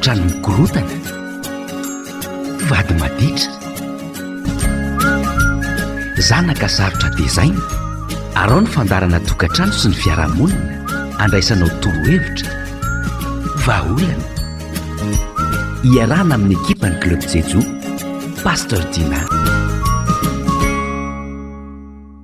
Tokantrano mikorotana, vady maditra, zanaka sarotra tezaina, arao ny fandaharana tokantrano sy ny fiarahamonina andraisanao torohevitra, vahaolana. Iarahana amin'ny ekipan'ny Club Jejo, Pasteur Dina.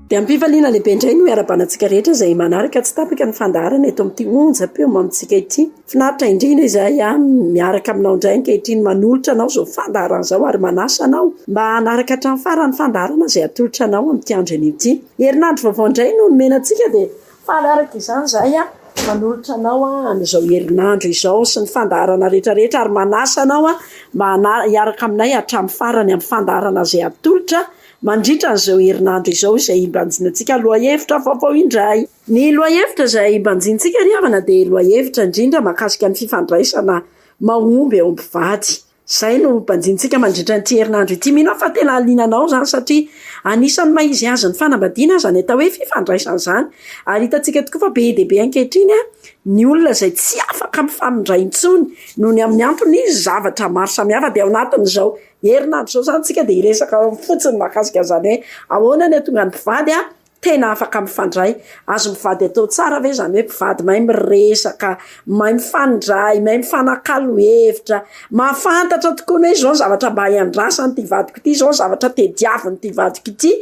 Dia am-pifaliana lehibe indray no iarahabana antsika rehetra izay manaraka tsy tapaka ny fandaharana eto amin'ity onjam-peo mamintsika ity. Finaritra indrindra izahay miaraka aminao indray ankehitriny manolotra anao izao fandaharana izao ary manasa anao mba hanaraka hatramin'ny farany fandaharana izay atolotra anao amin'ity andro anio ity. Herinandro vaovao indray no nomena antsika dia faly araka izany izahay manolotra anao an'izao herinandro izao sy ny fandaharana rehetra rehetra ary manasa anao mba hiaraka aminay hatramin'ny farany amin'ny fandaharana izay atolotra Mandritra an'izao herinandro izao izay hibanjinantsika lohahevitra vaovao indray. Ny lohahevitra izay hibanjintsika ry havana dia lohahevitra indrindra mahakasika ny fifandraisana mahomby eo amin'ny mpivady. Izay no banjintsika mandritra an'ity herinandro ity. Mino aho fa tena hahaliana anao izany satria anisan'ny maha izy azy ny fanambadiana izany atao hoe fifandraisana izany. Ary hitantsika tokoa fa be dia be ankehitriny ny olona izay tsy afaka mifamindra intsony noho ny amin'ny antony zavatra maro samihafa. Dia ao anatin'izao Herinandro izao izany tsika dia hiresaka fotsiny mahakasika an'izany hoe ahoana ny hahatonga ny mpivady tena afaka mifandray. Azo mivady atao tsara ve izany hoe mpivady mahay miresaka, mahay mifandray, mahay mifanakalo hevitra, mahafantatra tokoa ny hoe izao ny zavatra mba iandrasan'ity vadiko ity, izao ny zavatra tediavin'ity vadiko ity.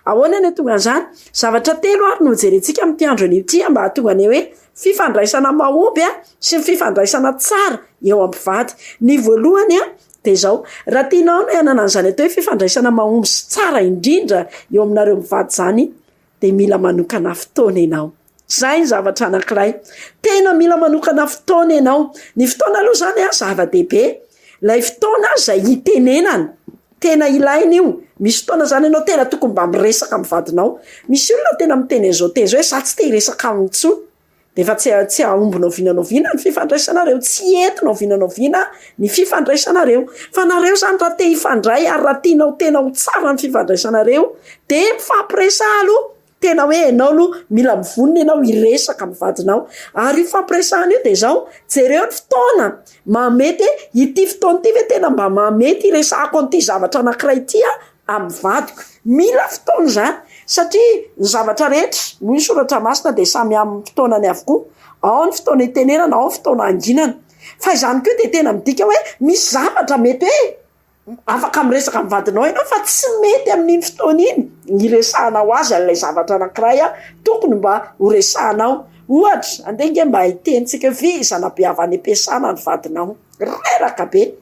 Ahoana ny hahatonga an'izany? Zavatra telo ary no hojerentsika amin'ity andro anio ity mba hahatonga ny hoe fifandraisana mahomby sy ny fifandraisana tsara eo amin'ny mpivady. Ny voalohany dia izao, raha tianao ny hanana an'izany atao hoe fifandraisana mahomby sy tsara indrindra eo aminareo mivady izany dia mila manokana fotoana ianao. Izay ny zavatra anankiray. Tena mila manokana fotoana ianao. Ny fotoana aloha izany an, zava-dehibe. Ilay fotoana izay hitenenana. Tena ilaina io. Misy fotoana izany ianao tena tokony mba miresaka amin'ny vadinao. Misy olona tena miteny an'izao teny izao hoe za tsy te hiresaka aminy intsony. Dia efa tsy tsy hahomby na oviana na oviana ny fifandraisanareo. Tsy hety na oviana na oviana ny fifandraisanareo. Fa nareo izany raha te hifandray ary raha tianao tena ho tsara ny fifandraisanareo dia mifampiresaha aloha. Tena hoe ianao aloha mila mivonona ianao hiresaka amin'ny vadinao. Ary io fampiresahana io dia izao, jereo ny fotoana mahamety hoe ity fotoana ity ve tena mba mahamety hiresahako an'ity zavatra anankiray ity aho amin'ny vadiko. Mila fotoana izany satria ny zavatra rehetra, hoy ny soratra masina dia samy amin'ny fotoanany avokoa. Ao ny fotoana itenenana, ao ny fotoana hanginana. Fa izany koa dia tena midika hoe misy zavatra mety hoe Afaka miresaka amin'ny vadinao ianao fa tsy mety amin'iny fotoana iny ny hiresahanao azy an'ilay zavatra anankiray tokony mba ho resahanao. Ohatra, andeha ange mba hitentsika hoe vizana be avy any am-piasana ny vadinao. Reraka be.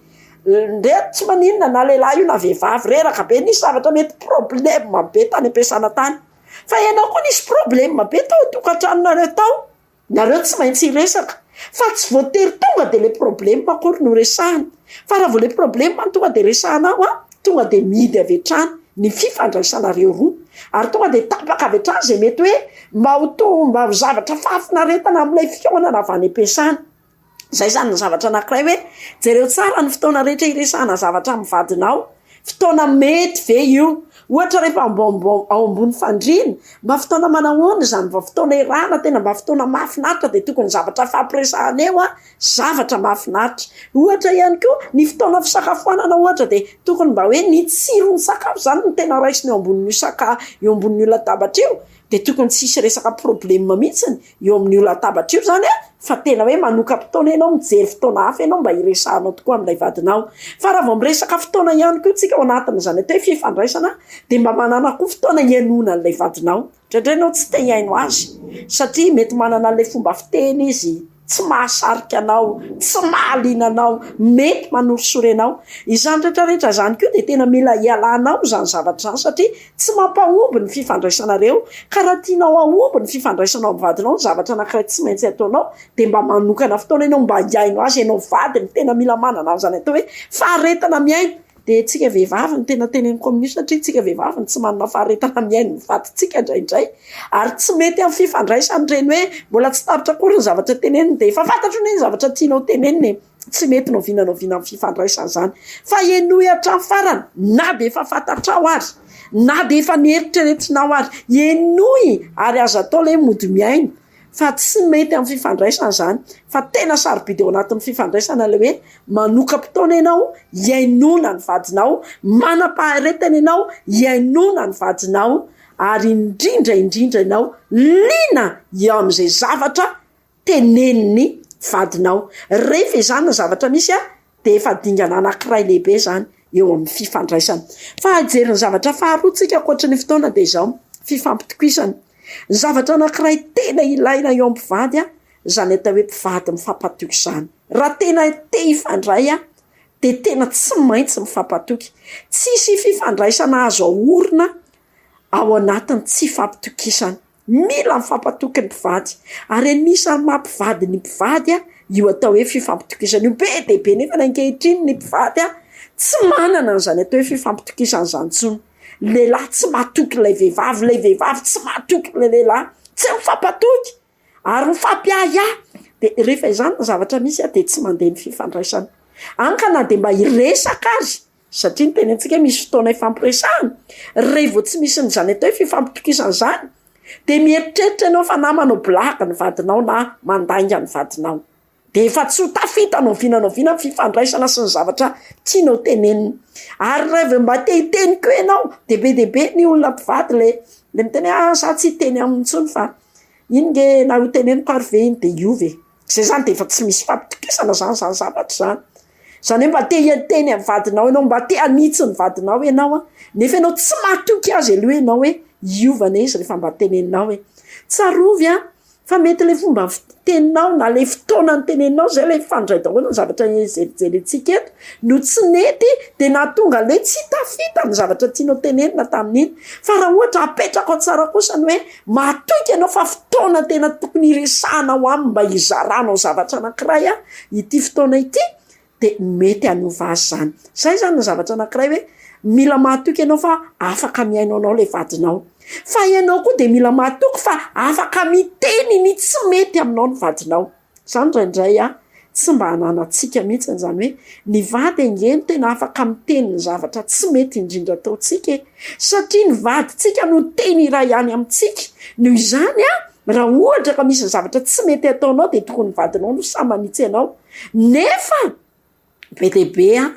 Ndre tsy maninona na lehilahy io na vehivavy, reraka be, nisy zavatra mety problème be tany am-piasana tany. Fa ianao koa nisy problème be tao an-tokantranonareo tao. Nareo tsy maintsy hiresaka fa tsy voatery tonga de le problème akory no resahana fa raha vao le problème no tonga de resahanao an, tonga de mihidy avy hatrany ny fifandraisanareo roa ary tonga de tapaka avy hatrany zay mety hoe mba ho to mba ho zavatra fahafinaretana amin'ilay fihaonana avy any am-piasana. Zay zany ny zavatra anankiray hoe jereo tsara ny fotoana rehetra hiresahana zavatra amin'ny vadinao, fotoana mety ve io? Ohatra rehefa ao ambony fandriana, mba fotoana manahoana izany mba fotoana iarahana tena mba fotoana mahafinaritra dia tokony zavatra hifampiresahana eo an, zavatra mahafinaritra. Ohatra ihany koa ny fotoana fisakafoanana ohatra dia tokony mba hoe ny tsiron'ny sakafo izany no tena raisina eo ambonin'io saka- eo ambonin'io latabatra io dia tokony tsy hisy resaka problème mihitsiny eo amin'io latabatra io izany an, fa tena hoe manokam-potoana ianao, mijery fotoana hafa ianao mba hiresahanao tokoa amin'ilay vadinao. Fa raha vao miresaka fotoana ihany koa tsika ao anatin'izany atao hoe fifandraisana dia mba manàna koa fotoana hihainoana an'ilay vadinao. Indraindray ianao tsy te hihaino azy satria mety manana an'ilay fomba fiteny izy tsy mahasarika anao, tsy mahaliana anao, mety manorisory anao. Izany rehetra rehetra izany koa dia tena mila ialanao izany zavatra izany satria tsy mampahomby ny fifandraisanareo. Ka raha tianao hahomby ny fifandraisanao amin'ny vadinao, ny zavatra anankiray tsy maintsy ataonao dia mba manokana fotoana ianao mba hihaino azy ianao vadiny, tena mila manana an'izany atao hoe faharetana mihaino. Dia tsika vehivavy no tena teneniko amin'io satria tsika vehivavy no tsy manana faharetana mihaino ny vadintsika indraindray. Ary tsy mety amin'ny fifandraisana ireny hoe mbola tsy tapitra akory ny zavatra teneniny dia efa fantatro anie ny zavatra tianao tenenina e. Tsy mety na oviana na oviana amin'ny fifandraisana izany. Fa henoy hatramin'ny farany na dia efa fantatrao ary, na dia efa neritreretinao ary. Henoy ary aza atao ilay mody mihaino. Fa tsy mety amin'ny fifandraisana izany. Fa tena sarobidy ao anatin'ny fifandraisana ilay hoe manokam-potoana ianao hihainoana ny vadinao, manam-paharetana ianao hihainoana ny vadinao, ary indrindra indrindra ianao liana eo amin'izay zavatra tenenin'ny vadinao. Rehefa izany ny zavatra misy dia efa dingana anankiray lehibe izany eo amin'ny fifandraisana. Fa hijery ny zavatra faharoa tsika ankoatry ny fotoana dia izao, fifampitokisana. Ny zavatra anankiray tena ilaina eo amin'ny mpivady, izany atao hoe mpivady mifampatoky izany. Raha tena te hifandray dia tena tsy maintsy mifampatoky. Tsisy fifandraisana azo aorina ao anatin'ny tsy fampitokisana. Mila mifampatoky ny mpivady. Ary anisan'ny maha mpivady ny mpivady io atao hoe fifampitokisana io. Be dia be nefa ankehitriny ny mpivady tsy manana an'izany atao hoe fifampitokisana izany intsony. Ny lehilahy tsy matoky ilay vehivavy, ilay vehivavy tsy matoky ilay lehilahy. Tsy mifampatoky ary mifampiahiahy. Dia rehefa izany ny zavatra misy dia tsy mandeha ny fifandraisana. Hany ka na dia mba hiresaka aza Satria ny tenentsika hoe misy fotoana ifampiresahana, raha vao tsy misy an'izany atao hoe fifampitokisana izany, dia mieritreritra ianao fa na manao blague ny vadinao na mandainga ny vadinao. Dia efa tsy ho tafita na oviana na oviana ny fifandraisana sy ny zavatra tianao tenenina. Ary raha vao mba te hiteny koa ianao, dia be dia be ny olona mpivady ilay ilay miteny hoe ah za tsy hiteny aminy intsony fa iny nge na ho teneniko ary ve iny dia hiova e. Izay izany dia efa tsy misy fampitokisana izany izany zavatra izany. Izany hoe mba te hiteny amin'ny vadinao ianao, mba te hanitsy ny vadinao ianao an, nefa ianao tsy matoky azy aloha ianao hoe hiova anie izy rehefa mba teneninao e. Tsarovy an, fa mety ilay fomba fiteninao na ilay fotoana niteneninao izay ilay mifandray daholo ny zavatra jerentsika eto no tsy nety dia nahatonga an'ilay tsy tafita ny zavatra tianao tenenina tamin'iny. Fa raha ohatra apetrako tsara kosa ny hoe Matoky ianao fa fotoana tena tokony hiresahanao aminy mba hizaranao zavatra anankiray ity fotoana ity, dia mety hanova azy izany. Izay izany ny zavatra anankiray hoe mila matoky ianao fa afaka mihaino anao ilay vadinao. Fa ianao koa dia mila matoky fa afaka miteny ny tsy mety aminao ny vadinao. Izany indraindray an, tsy mba ananantsika mihitsy izany hoe ny vady ange no tena afaka miteny ny zavatra tsy mety indrindra ataontsika e! Satria ny vadintsika no teny iray ihany amintsika. Noho izany an, raha ohatra ka misy zavatra tsy mety ataonao dia tokony ny vadinao no sahy manitsy anao. Nefa be dia be an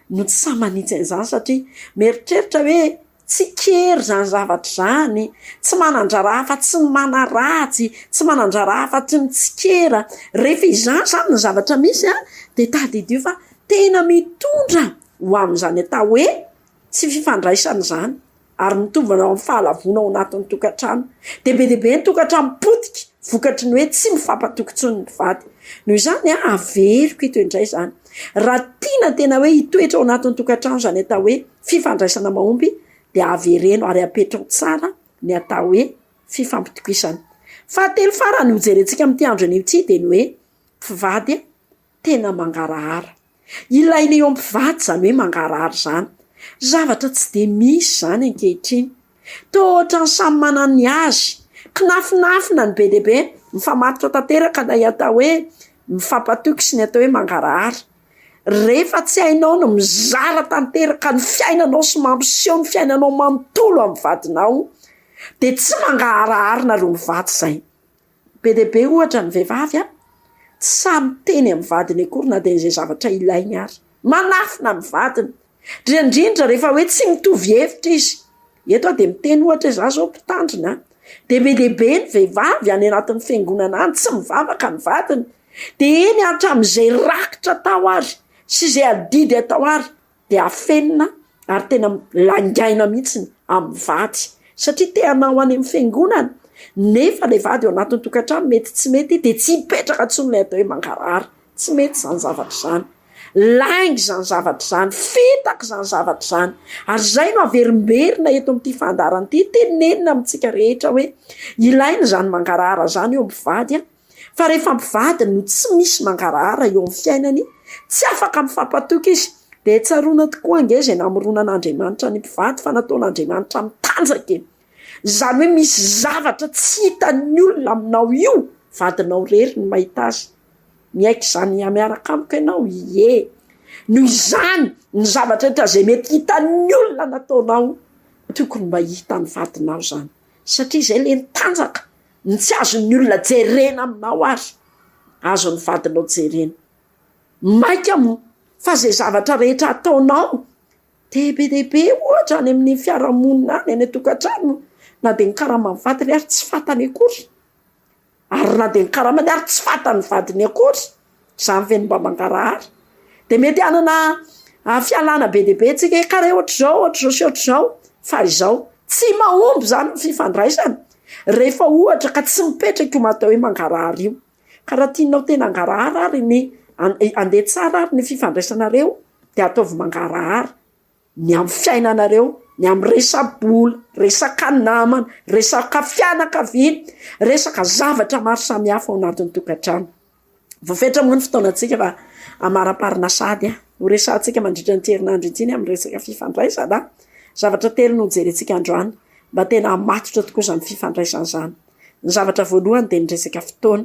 no tsy sahy manitsy an'izany satria mieritreritra hoe tsy kely izany zavatra izany, tsy manan-draharaha afa-tsy ny manaratsy, tsy manan-draharaha afa-tsy ny tsikera. Rehefa izany izany ny zavatra misy an, dia tadidio fa tena mitondra ho amin'izany atao hoe tsy fifandraisana izany. ary mitombina ao amin'ny fahalavoana ao anatin'ny tokantrano. Dia be dia be ny tokantrano potika vokatry ny hoe tsy mifampatoky intsony ny mpivady. Noho izany, averiko eto indray izany, raha tiana tena hoe hitoetra ao anatin'ny tokantrano izany atao hoe fifandraisana mahomby dia avereno ary apetraho tsara ny atao hoe fifampitokisana. Fahatelo farany hojerentsika amin'ity andro anio ity dia ny hoe mpivady tena mangarahara. Ilaina eo amin'ny mpivady izany hoe mangarahara izany. Zavatra tsy dia misy izany ankehitriny. Toa ohatran'ny samy manana ny azy. Kinafinafina ny be dia be. Mifamatotra tanteraka ilay atao hoe mifampatoky sy ny atao hoe mangarahara. Rehefa tsy hainao ny mizara tanteraka ny fiainanao sy mampiseho ny fiainanao manontolo amin'ny vadinao dia tsy mangaharahara nareo mivady izay. Be dia be ohatra ny vehivavy an, tsy sahy miteny amin'ny vadiny akory na dia izay zavatra ilainy ary. Manafina ny vadiny. Indrindra indrindra rehefa hoe tsy mitovy hevitra izy. Eto aho dia miteny ohatra hoe izaho izao mpitandrina an, dia be dia be ny vehivavy any anatin'ny fiangonana any tsy mivavaka ny vadiny. Dia eny hatramin'izay rakitra atao ary sy izay adidy atao ary dia afenina ary tena langaina mihitsy amin'ny vady satria te hanao any amin'ny fiangonana nefa ilay vady ao anatin'ny tokantrano mety tsy mety dia tsy hipetraka intsony ilay atao hoe mangarahara. Tsy mety izany zavatra izany. Lainga izany zavatra izany, fitaka izany zavatra izany. Ary izay no averimberina eto amin'ity fandaharana ity, tenenina amintsika rehetra hoe ilaina izany mangarahara izany eo amin'ny mpivady an. Fa rehefa mpivady no tsy misy mangarahara eo amin'ny fiainany, tsy afaka mifampatoky izy, dia tsaroana tokoa ange izay namoronan'Andriamanitra ny mpivady fa nataon'Andriamanitra mitanjaka e! Izany hoe misy zavatra tsy hitan'ny olona aminao io, vadinao irery no mahita azy. Miaiky izany miaraka amiko ianao? Ie! Noho izany, ny zavatra rehetra izay mety hitan'ny olona nataonao, tokony mba hitan'ny vadinao izany, satria izay ilay nitanjaka. Ny tsy azon'ny olona jerena aminao ary azon'ny vadinao jerena. Maika moa fa izay zavatra rehetra ataonao dia be dia be ohatra any amin'ny fiarahamonina any, any an-tokantrano, na dia ny karaman'ny vadiny ary tsy fantany akory. Ary na dia ny karamany ary tsy fantan'ny vadiny akory, izany ve no mba mangarahara? Dia mety hanana fialana be dia be tsika hoe kare ohatr'izao, ohatr'izao sy ohatr'izao, fa izao. Tsy mahomby izany ny fifandraisana rehefa ohatra ka tsy mipetraka io atao hoe mangarahara io. Ka raha tianao tena hangarahara ary ny, handeha tsara ary ny fifandraisanareo dia ataovy mangarahara. ny amin'ny fiainanareo, ny amin'ny resa-bola, resaka namana, resaka fianakaviana, resaka zavatra maro samihafa ao anatin'ny tokantrano. Voafetra moa ny fotoanantsika fa amaraparana sahady an, ho resahantsika mandritra an'ity herinandro ity ny amin'ny resaka fifandraisana. Zavatra telo no hojerentsika androany mba tena hamatotra tokoa izany fifandraisana izany. Ny zavatra voalohany dia ny resaka fotoana.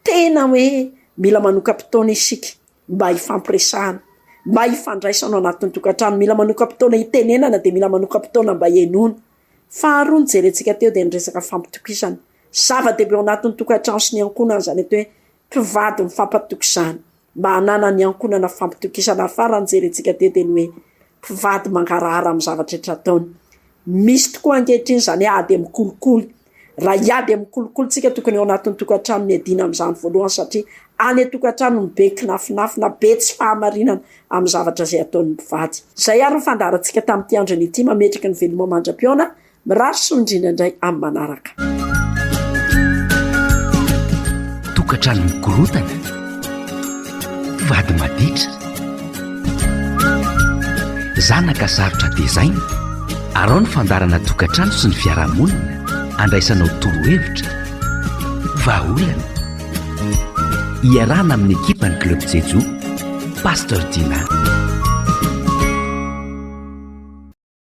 Tena hoe mila manokam-potoana isika mba hifampiresahana, mba hifandraisana ao anatin'ny tokantrano. Mila manokam-potoana hitenenana dia mila manokam-potoana mba henoana. Faharoa nojerentsika teo dia ny resaka fampitokisana. Zava-dehibe ao anatin'ny tokantrano sy ny ankohonana izany atao hoe mpivady mifampatoky izany. Mba hananan'ny ankohonana fampitokisana. Ary farany jerentsika teo dia ny hoe mpivady mangarahara amin'ny zavatra rehetra ataony. Misy tokoa ankehitriny izany hoe ady amin'ny kolikoly. Raha hiady amin'ny kolikoly tsika tokony ao anatin'ny tokantrano ny hiadiana amin'izany voalohany satria any an-tokantrano no be kinafinafina, be tsy fahamarinana amin'ny zavatra izay ataon'ny mpivady. Izay ary ny fandaharantsika tamin'ity andro anio ity. Mametraka ny veloma mandra-pihaona. Mirary soa indrindra indray amin'ny manaraka. Tokantrano mikorotana, vady maditra, zanaka sarotra tezaina, arao ny fandaharana tokantrano sy ny fiarahamonina andraisanao torohevitra, vahaolana. Iarahana amin'ny ekipan'ny Club Jejo, Pasteur Dina.